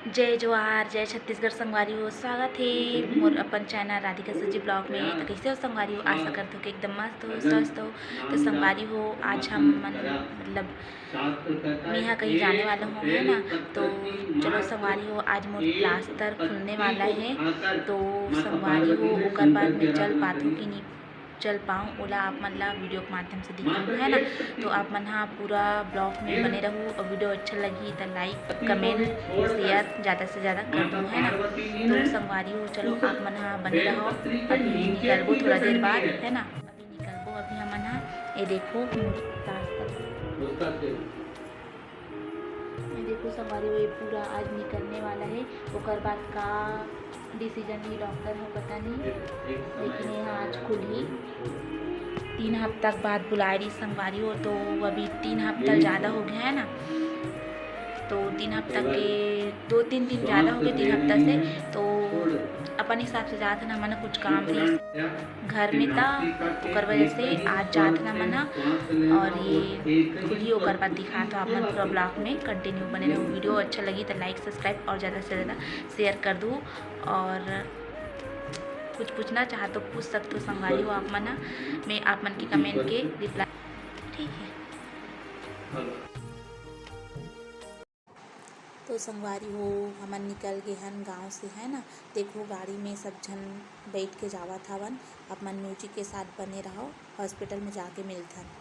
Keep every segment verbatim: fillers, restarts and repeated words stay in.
जय जोहार, जय छत्तीसगढ़ संगवारी हो, स्वागत हे मोर अपन चैनल राधिका सजी ब्लॉग में। तो कैसे हो संगवारी हो? आशा करत हो कि एकदम मस्त हो, स्वस्थ हो। तो संगवारी हो, आज हम मन मतलब मेहा कहीं जाने वाला हूँ, है ना। तो चलो संगवारी हो, आज मोर प्लास्टर खुलने वाला है। तो संगवारी हो, ओकर बाद मैं चल पाथों कि नहीं चल पाऊँ, ओला आप मन ला वीडियो के माध्यम से दिखाऊँ, है ना। तो आप मन हा पूरा ब्लॉग में बने रहू और वीडियो अच्छा लगी तो लाइक, कमेंट, शेयर ज़्यादा से ज़्यादा कर दो, है ना। तो संगवारी हो, चलो आप मन हा बने रहो, अभी निकलबो थोड़ा देर बाद, है ना। अभी निकलबो, अभी हमन हा ये देखो रास्ता। ये देखो संगवारी हो, ये पूरा आज निकलने वाला है। ओकर बाद का डिसीजन ही डॉक्टर हो, पता नहीं, लेकिन ये आज खुलही। तीन हफ्ता के बाद बुलाए रही संगवारी हो, तो अभी तीन हफ्ता ज़्यादा हो गया है ना। तो तीन हफ्ता के, दो तीन दिन ज़्यादा हो गए तीन हफ्ता से। तो अपन हिसाब से जात है ना, हमन कुछ काम रही घर में था, ओकर वजह से आज जात ना मना। और ये खुद ही ओकर बाद दिखात हो आप मन पूरा ब्लॉग में कंटिन्यू बने रहो। वीडियो अच्छा लगी तो लाइक, सब्सक्राइब और ज़्यादा से ज़्यादा शेयर कर दू। और कुछ पूछना चाहत हो पूछ सकते हो संगवारी हो आप मन, मैं आप मन के कमेंट के रिप्लाई, ठीक है। तो संगवारी हो, हमन निकल गे हन गांव से, है ना। देखो गाड़ी में सब झन बैठ के जावत हवन। आप मन म्यूजिक के साथ बने रहो, हॉस्पिटल में जाके मिलथन।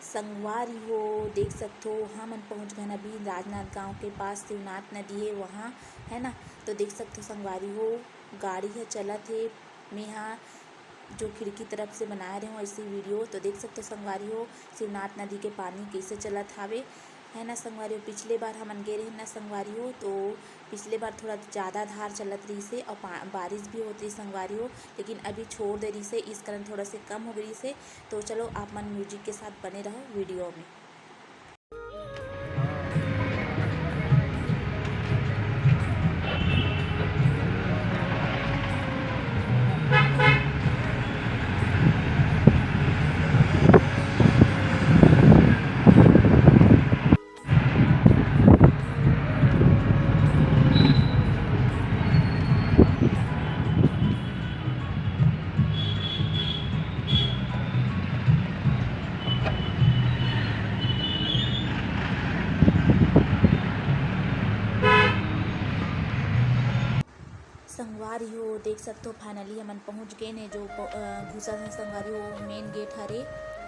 संगवारी हो, देख सकथो, हमन पहुंच गए अभी राजनांदगांव के पास शिवनाथ नदी है वहाँ, है ना। तो देख सकथो संगवारी हो, गाड़ी ह चलत हे, मेहा जो खिड़की तरफ से बनाए रहे हो ऐसी वीडियो। तो देख सकथो संगवारी हो, शिवनाथ नदी के पानी कैसे चलत हावे, है ना संगवारी हो। पिछले बार हमन गे रहे ना संगवारी हो, तो पिछले बार थोड़ा ज़्यादा धार चलत रहिस हे और पा-, बारिश भी होत रहिस संगवारी हो, लेकिन अभी छोड़ दे रहिस हे, इस कारण थोड़ा से कम हो गई से। तो चलो आप मन म्यूजिक के साथ बने रहो वीडियो में। संगवारी हो, देख सकथो, finally हमन पहुंच गए ने, जो प-, अ, घुसा है संगवारी हो, main gate हरे,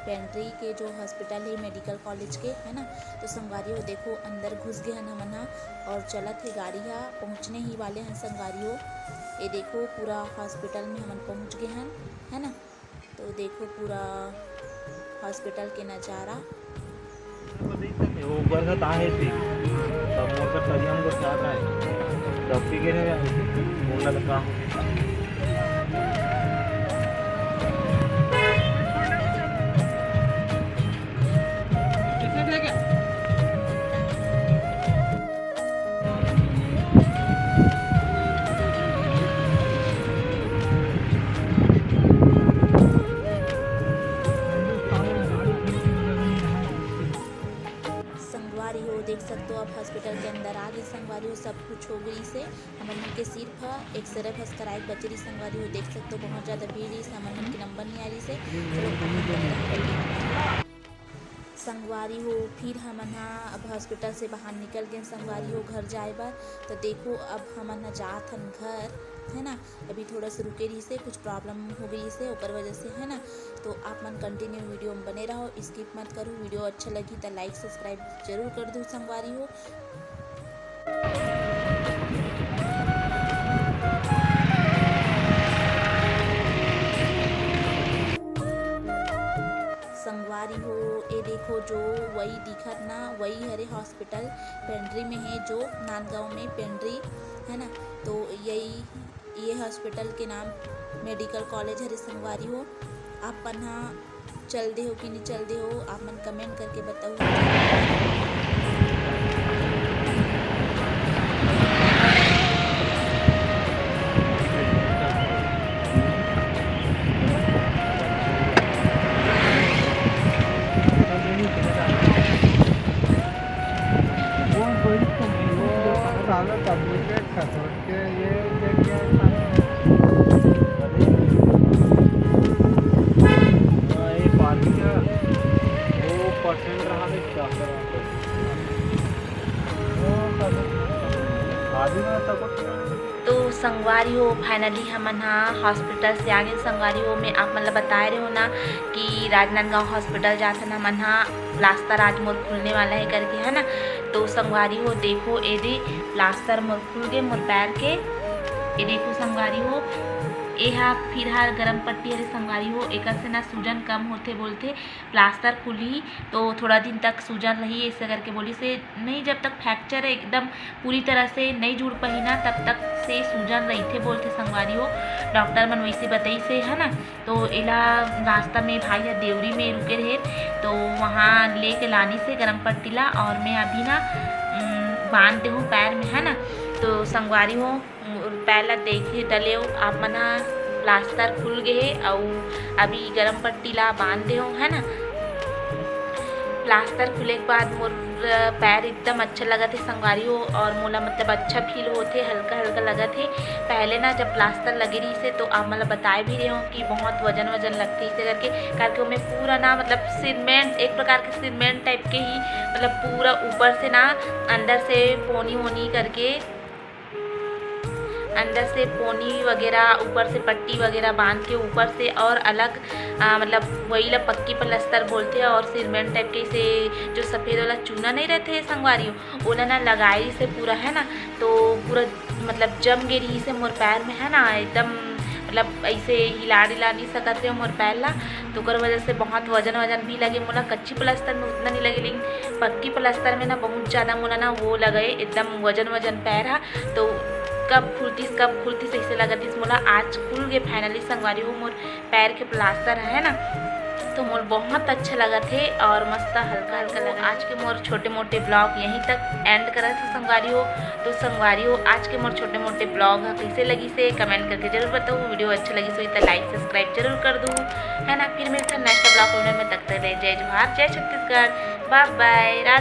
पेंड्री के जो hospital है medical college के, है ना। तो संगवारी हो, देखो, अंदर घुस गए हन हमन हा, और चलत है गाड़ी हा, पहुंचने ही वाले हन संगवारी हो। ये देखो, पूरा hospital में हमन पहुंच गए हन, है ना। तो देखो पूरा hospital के नज़ारा। वो बरगद आहे थी, तब मोर का तरिया में चाह रहा है, तब पी के नहीं, बोला तो काम। संगवारी हो, देख सकथो, अब hospital के अंदर आ गई संगवारी हो, सब कुछ हो गई से। हमन मन के सिर्फ X-ray बस कराए बचे रही संगवारी हो, देख सकथो, बहुत ज़्यादा भीड़ रही, हमन मन के नंबर नहीं आ रही से। चलो, संगवारी हो, फिर हमन हा अब hospital से बाहर निकल गए संगवारी हो घर जाए बर। तो देखो, अब हमन हा जात हन घर, है ना। अभी थोड़ा सा रुके रही से, कुछ problem हो गई से, ओकर वजह से, है ना। तो आप मन continue वीडियो में बने रहो, skip मत करो। वीडियो अच्छा लगी तो like subscribe जरूर कर दो संगवारी हो। हो, ये देखो जो वही दिखत ना, वही हरे हॉस्पिटल पेंड्री में है, जो नांदगांव में पेंड्री है ना, तो यही, ये हॉस्पिटल के नाम मेडिकल कॉलेज हरे संगवारी हो। आप मन हा चल दे हो कि नहीं चल दे हो, आप मन कमेंट करके बताओ। तो संगवारी हो, finally हमन हा हॉस्पिटल से आ गए। संगवारी हो, मैं आप मन ला बताए रहे हो ना कि राजनांदगांव हॉस्पिटल जाथन हमन हा, प्लास्टर आज मोर खुलने वाला है करके, है ना। तो संगवारी हो, देखो, एदे प्लास्टर मोर खुल गए मोर पैर के। ये देखो संगवारी हो, ये हा फिलहाल गरम पट्टी हरे संगवारी हो, एकर से ना सूजन कम होथे बोलथे। प्लास्टर खुलही तो थोड़ा दिन तक सूजन रही, ऐसे करके बोलिस हे। नहीं, जब तक फ्रैक्चर एकदम पूरी तरह से नहीं जुड़ पाही ना, तब तक से सूजन रहिथे बोलथे संगवारी हो, डॉक्टर मन वैसे बताइस हे, है ना। तो एला रास्ता में भाई ह देवरी में रुके रहे, तो वहाँ लेके लानिस हे गरम पट्टी ला, और मैं अभी ना, उम, बांध दे हूँ पैर में, है ना। तो संगवारी हो, मोर पैर ला देखे डले हो आप मन ह, प्लास्टर खुल गे हे, अउ अभी गरम पट्टी ला बांध दे हो, है ना। प्लास्टर खुले के बाद मोर पैर एकदम अच्छा लगत हे संगवारी हो, और मोला मतलब अच्छा फील होथे, हल्का हल्का लगत हे। पहले ना जब प्लास्टर लगे रहिस हे तो आप मन ला बताए भी रहे हो कि बहुत वजन वजन लगथे इसे करके, करके ओमे पूरा ना मतलब सीमेंट, एक प्रकार के सीमेंट टाइप के ही, मतलब पूरा ऊपर से ना अंदर से पोनी वोनी करके, अंदर से पोनी वगैरह, ऊपर से पट्टी वगैरह बांध के ऊपर से और अलग, आ, मतलब वही ला पक्की प्लास्टर बोलथे और सीमेंट टाइप के से जो सफेद वाला चूना नहीं रहथे संगवारी हो, ओला ना लगाए से पूरा है ना, तो पूरा मतलब जम गे रहिस हे मोर पैर में है ना, एकदम मतलब ऐसे हिला डिला नहीं सकत रहे मोर पैर ला, तो ओकर वजह से बहुत वजन वजन भी लगे मोला। कच्ची प्लास्टर में उतना नहीं लगे, लेकिन पक्की प्लास्टर में ना बहुत ज़्यादा मोला ना वो लगे, एकदम वजन वजन पैर हा। तो कब खुलतिस, कब खुलतिस, ऐसे लगतिस मोला। आज खुल गे finally संगवारी हो मोर पैर के प्लास्टर है ना, तो मोर बहुत अच्छा लगत हे और मस्त हल्का हल्का लगा। आज के मोर छोटे मोटे vlog यहीं तक end करत हे संगवारी हो। तो संगवारी हो, आज के मोर छोटे मोटे vlog ह कैसे लगिस हे comment करके जरूर बताओ। Video अच्छा लगिस होही त like subscribe जरूर कर दू, है ना। फिर मिलथन next vlog में, तब तक ले जय जोहार, जय छत्तीसगढ़, bye bye, राधे।